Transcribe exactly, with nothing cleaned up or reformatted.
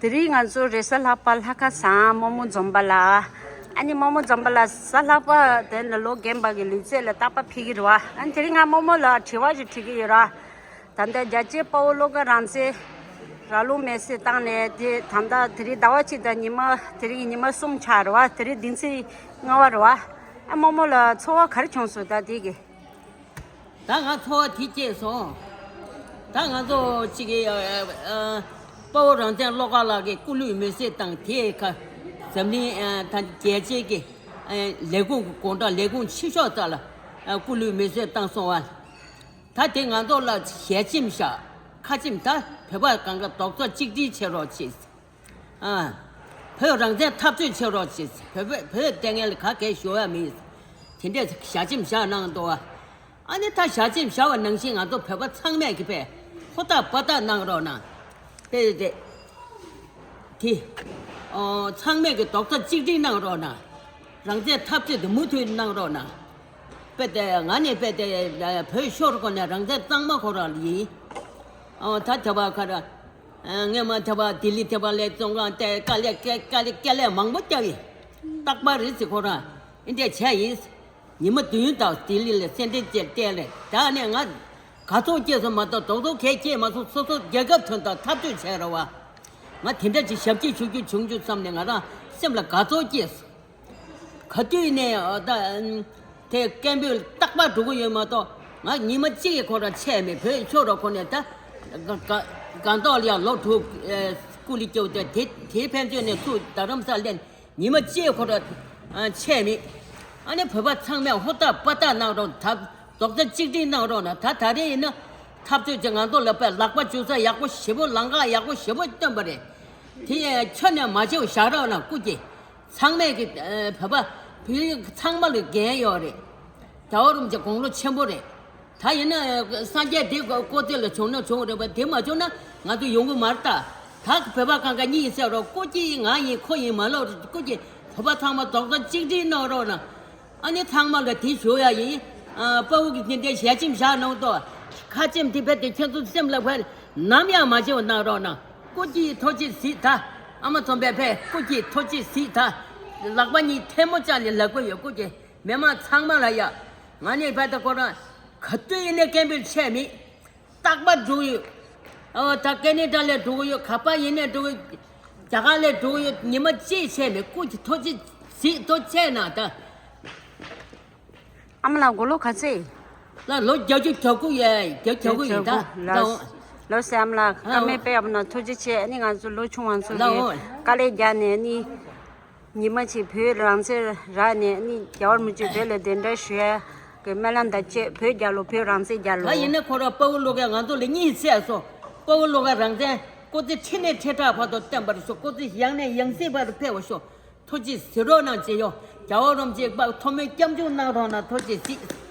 དེ་རིང་ང་ཚོ་རེས་གཟའ་ལྷག་པ་ལྷ་ཁང་བཟང་། རྨོ་མོ་འཛོམས་པ་ལགས། ཨ་ནི་རྨོ་མོ་འཛོམས་པ་ལགས་གཟའ་ལྷག་པ་དེ་ནི་ལོ་རྒན་པ་གི་ལུས་རྩལ་ལ་རྟག་པར་ཕེབས་ཀྱི་རེད་བ། ཨ་ནི་དེ་རིང་ང་རྨོ་མོ་ལ་དྲི་བ་ཞིག་དྲི་གི་ཡོད་ར། ད་ལྟ་རྒྱལ་གཅེས་དཔའ་བོ་བློ་དགའ་རང་བཙན་ར་ལུང་མེ་སྲེག་བཏང་ནས་དེ་ད་ལྟ་དེ་རིང་ཟླ་བ་གཅིག་དང་ཉི་མ་དེ་རིང་ཉི་མ་གསུམ་ཆགས་རེད་བ། དེ་རིང་བདུན་ཚིགས་ལྔ་པ་རེད་བ། ཨ་རྨོ་མོ་ལ་ཚོར་བ་ག་རེ་བྱུང་སོང་ད་དེ་གི། ད་ང་ཚོར་བ་དེ་སྐྱེས་སོང་། ད་ང་ཚོ་གཅིག་གི་ཨ་ཨ་དཔའ་བོ་རང་བཙན་བློ་དགའ་ལགས་ཀྱིས་སྐུ་ལུས་མེ་སྲེག་བཏང་། དེའི་ཁ་འཛམ་གླིང་ཨ་ད་རྒྱལ་སྤྱིའི་གི་ཨ་ལས་ཁུངས་ཀྱི་སྒོ་འགྲམ་ལས་ཁུངས་ཆེ་ཤོས་རྩ་ལ་ཨ་སྐུ་ལུས་མེ་སྲེག་བཏང་སོང་བ། ད་དེ་ང་ཚོ་ལ་ཞལ་ཆེམས་བཞག་ཁ་ཆེམས། ད་བོད་པ་གང་ག་རྡོག་རྩ་གཅིག་སྒྲིལ་བྱེད་རོགས་བྱེད། ཨ། བོད་རང་བཙན་འཐབ་རྩོད་བྱེད་རོགས་བྱེད། བོད་བོད་བོད་ལྟས་ངན་ལ་ག་གེ་ཞུ་བ་མེད། དེ་འདྲས་ཞལ་ཆེམས་བཞག་གནང་འདུག་ཨ་ནི་ད་ཞལ་ཆེམས་བཞག་པ་ནང་བཞིན་ང་ཚོ་བོད་པ་ཚང་མས་ཀྱི་པས་ཧུར་ཐག་འབད་ཐག་གནང་རོགས་གནང་། དེ་དེ་དེ། ཨོ། ཚང་མས་ཀྱི་རྡོག་རྩ་གཅིག་སྒྲིལ་གནང་རོགས་གནང་། རང་བཙན་འཐབ་རྩོད་དེ་མུ་མཐུད་གནང་རོགས་གནང་། དཔེ་དེ་ང་ནི་དཔེ་དེ་བོད་ཤོར་གོང་ནས་རང་བཙན་གཙང་མ་ཁོ་རང་ཡིན། ཨོ་ད་དེ་བ་ཁ་ར། ངས་མ་དེ་བ་ལྡི་ལི་དེ་བ་ལས་བཙོན་ཁང་དེ་དཀའ་ལས་དཀའ་དཀའ་ལས་དཀའ་ལས་མང་པོ་བརྒྱབ་ཡིན། རྟག་པར་རེད་ཟེར་ཁོ་རང་ཨིན་དེ་བྱས་ཡིན། ཉི་མ་བདུན་དང་ལྡི་ལི་ལ་སེམས་ཁྲལ་བྱས་བལྟས་ལས་ད་ནས་ང་ག་ཚོད་སྐྱེས་སོང་མ་གཏོགས་རྡོག་རྡོག་གས་སྐྱེས་མ་སོང་། སོ་སོ་རྒྱལ་ཁབ་དོན་དག་འཐབ་རྩོད་བྱས་ར་བ། ང་དེ་འདྲ་ཅིག་ཞབས་ཕྱི་ཞུ་རྒྱུ་བྱུང་རྒྱུ་བསམ་ནས་ང་རང་སེམས་ལ་དགའ་ཚོར་སྐྱེས་སོང་། ག་དུས་ནས་ཨ་ད་དེ་སྐད་འབོད་རྟག་པར་འགྲོ་གི་ཡོད་མ་གཏོགས་ང་ཉི་མ་གཅིག་གི་ཁོ་རང་ཆད་མེད། བོད་ཤོར་རོགས་ཁོ་ནས་ད་ག་ག་གང་ཐོག་ལ་ཡང་ལོ་དྲུག་སྐུ་ལས་སྐྱོ་དེ་དེ་དེ་ཕན་ཚུན་ནས་ཚུར་རྡ་རམ་ས་ལ་སླེབས། ཉི་མ་གཅིག་ཁོ་རང་ཆད་མེད། ཨ་ནི་བོད་པ་ཚང་མས་ཧུར་ཐག་འབད་ཐག་གནང་རོགས། ད་རྡོག་རྩ་གཅིག་སྒྲིལ་གནང་རོགས་གནང་། ད་ད་རེས་ཡིན་ན་འཐབ་རྩོད་ཀྱི་ང་ཚོ་ལ་དཔེ་ལག་པ་འཇུ་ས་ཡག་པོ་ཞེ་པོ་ལམ་ཁ་ཡག་པོ་ཞེ་པོ་སྟོན་པ་རེད། དེ་ཡང་ཁྱོན་ནས་མ་བྱེད་བཞག་རོགས་གནང་སྐུ་མཁྱེན། ཚང་མས་ཀྱི་བོད་པ་བོད་ཚང་མ་ལ་འགན་ཡོད་རེད། རྒྱལ་བ་རིན་པོ་ཆེ་དགུང་ལོ་ཆེན་པོ་རེད། ད་ཡིན་ན་སངས་རྒྱས་འདི་སྐུ་ཚེ་ལ་བྱུང་ན་བྱུང་རེད་པ། དེ་མ་བྱུང་ན་ང་ཚོ་ཡོང་གི་མ་རེད་ད། ད་བོད་པ་གང་ག་གཉིས་བསད་རོགས། སྐུ་མཁྱེན་ང་ཡིན་ཁོ་ཡིན་མ་ལབ་རོགས། སྐུ་མཁྱེན་བོད་པ་ཚང་མ་རྡོག་རྩ་གཅིག་སྒྲིལ་གནང་རོགས་གནང་། ཨ་ནི་ཚང་མ་ལ་དེ་ཞུ་ཡ་ཡིན། ཨ་དཔའ་བོ་གི་དེ་འདྲའི་ཞལ་ཆེམས་བཞག་གནང་དོ། ཁ་ཆེམས་དེ་བས་དེ་ཁྱེད་ཚོ་སེམས་ལ་ཕར་ནམ་ཡང་མ་བརྗེད་པ་གནང་རོགས་གནང་། སྐུ་མཁྱེན་ཐུགས་རྗེ་གཟིགས་ད། ཨ་མ་འཛོམས་པའི་ཕས་སྐུ་མཁྱེན་ཐུགས་རྗེ་གཟིགས་ད། ལག་པ་གཉིས་ཐལ་མོ་སྦྱར་ནས་ལབ་ཀྱི་ཡོད། སྐུ་མཁྱེན། མི་མང་ཚང་མ་ལ་ཡ། ང་ནི་བལ་ཏ་ཁོ་རང་ག་དུས་ཡིན་ནའི་སྐད་འབོད་ཆད་མེད། རྟག་པར་འགྲོ་གི་ཡོད། ཨོ་ད་ཀེ་ན་ཌ་ལ་འགྲོ་གི་ཡོད། ག་པར་ཡིན་ནའི་འགྲོ་གི་ཡོད། རྒྱ་གར་ལ་འགྲོ་གི་ཡོད། ཉི་མ་གཅིག་ཆད་མེད། སྐུ་མཁྱེན་ཐུགས་རྗེ་གཟིགས་ཐུགས་རྗེ་གནང་ད། ཨ་མ་ལགས་མགོ་ལོག་ག་ཚད། ལ་ལོ་བརྒྱད་ཅུ་གྱ་དགུ་ཡ་བརྒྱད་ཅུ་གྱ་དགུ་ཡིན་ད། ལོ་ལོ་སེམས་ལ་ཨ་ཀ་མེད་པའི་ཨ་མ་ལགས་ཐུགས་རྗེ་ཆེ། ཨ་ནི་ང་ཚོ་ལོ་ཆུང་བ་ཚོ་ལ་ལ་ཨོ་དཀའ་ལས་རྒྱག་ནས་ནི། ཉི་མ་གཅིག་བོད་རང་བཙན་རག་ནས་ནི་རྒྱལ་བ་རིན་པོ་ཆེ་བོད་ལ་གདན་འདྲེན་ཞུ་ཡ་གི་སྨོན་ལམ་དང་བཅས་བོད་རྒྱལ་ལོ། བོད་རང་བཙན་རྒྱལ་ལོ། ད་ཡིན་ན་ཁོ་རང་དཔའ་བོ་བློ་དགའ་ང་ཚོ་ལ་གཉིད་སད་སོང་། དཔའ་བོ་བློ་དགའ་རང་བཙན་སྐུ་ཚེ་ཁྲི་ནས་ཁྲི་ཕྲག་བར་དུ་བརྟན་པར་ཤོག་སྐུ་ཚེ་ཡང་ནས་ཡང་སྲིད་བར་དུ་འཕེལ་བར་ཤོག་ཐུགས་རྗེ་གཟིགས་རོགས་གནང་ཅེས་ཡོ། རྒྱལ་བ་རིན་པོ་ཆེ་དཔའ་ཐོག་མའི་སྐྱབས་འཇུག་གནང་རོགས་གནང་། ཐུགས་རྗེ་གཟིགས།